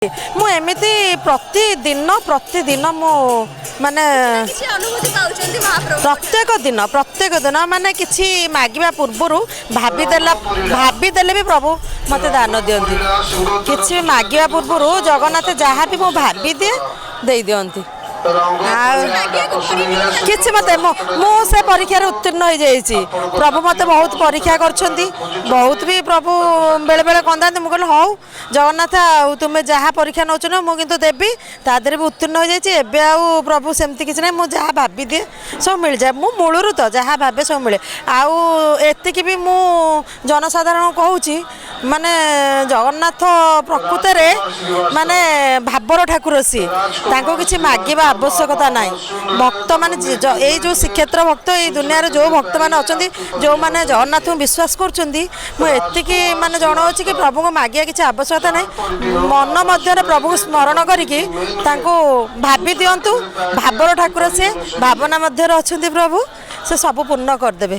ମୁଁ ଏମିତି ପ୍ରତିଦିନ ପ୍ରତିଦିନ ମୁଁ ମାନେ କିଛି ଅନୁଭୂତି ପାଉଛନ୍ତି ମହାପ୍ରଭୁ? ପ୍ରତ୍ୟେକ ଦିନ, ପ୍ରତ୍ୟେକ ଦିନ, ମାନେ କିଛି ମାଗିବା ପୂର୍ବରୁ ଭାବିଦେଲା, ଭାବିଦେଲେ ବି ପ୍ରଭୁ ମୋତେ ଦାନ ଦିଅନ୍ତି। କିଛି ବି ମାଗିବା ପୂର୍ବରୁ ଜଗନ୍ନାଥ ଯାହା ବି ମୁଁ ଭାବିଦିଏ ଦେଇଦିଅନ୍ତି। ଆଉ କିଛି ମୋତେ ମୁଁ ସେ ପରୀକ୍ଷାରେ ଉତ୍ତୀର୍ଣ୍ଣ ହେଇଯାଇଛି। ପ୍ରଭୁ ମୋତେ ବହୁତ ପରୀକ୍ଷା କରିଛନ୍ତି, ବହୁତ ବି ପ୍ରଭୁ ବେଳେବେଳେ କନ୍ଦାନ୍ତି। ମୁଁ କହିଲି, ହଉ ଜଗନ୍ନାଥ, ଆଉ ତୁମେ ଯାହା ପରୀକ୍ଷା ନେଉଛ ନା, ମୁଁ କିନ୍ତୁ ଦେବି। ତା ଦେହରେ ବି ଉତ୍ତୀର୍ଣ୍ଣ ହୋଇଯାଇଛି। ଏବେ ଆଉ ପ୍ରଭୁ ସେମିତି କିଛି ନାହିଁ, ମୁଁ ଯାହା ଭାବିଦିଏ ସବୁ ମିଳିଯାଏ। ମୁଁ ମୂଳରୁ ତ ଯାହା ଭାବେ ସବୁ ମିଳେ। ଆଉ ଏତିକି ବି ମୁଁ ଜନସାଧାରଣଙ୍କୁ କହୁଛି, ମାନେ ଜଗନ୍ନାଥ ପ୍ରକୃତରେ ମାନେ ଭାବର ଠାକୁର ସିଏ, ତାଙ୍କୁ କିଛି ମାଗିବା ଆବଶ୍ୟକତା ନାହିଁ। ଭକ୍ତମାନେ, ଏଇ ଯେଉଁ ଶ୍ରୀକ୍ଷେତ୍ର ଭକ୍ତ, ଏଇ ଦୁନିଆରେ ଯେଉଁ ଭକ୍ତମାନେ ଅଛନ୍ତି, ଯେଉଁମାନେ ଜଗନ୍ନାଥଙ୍କୁ ବିଶ୍ୱାସ କରୁଛନ୍ତି, ମୁଁ ଏତିକି ମାନେ ଜଣାଉଛି କି ପ୍ରଭୁଙ୍କୁ ମାଗିବା କିଛି ଆବଶ୍ୟକତା ନାହିଁ। ମନ ମଧ୍ୟରେ ପ୍ରଭୁଙ୍କୁ ସ୍ମରଣ କରିକି ତାଙ୍କୁ ଭାବି ଦିଅନ୍ତୁ। ଭାବର ଠାକୁର ସିଏ, ଭାବନା ମଧ୍ୟରେ ଅଛନ୍ତି ପ୍ରଭୁ, ସେ ସବୁ ପୂର୍ଣ୍ଣ କରିଦେବେ।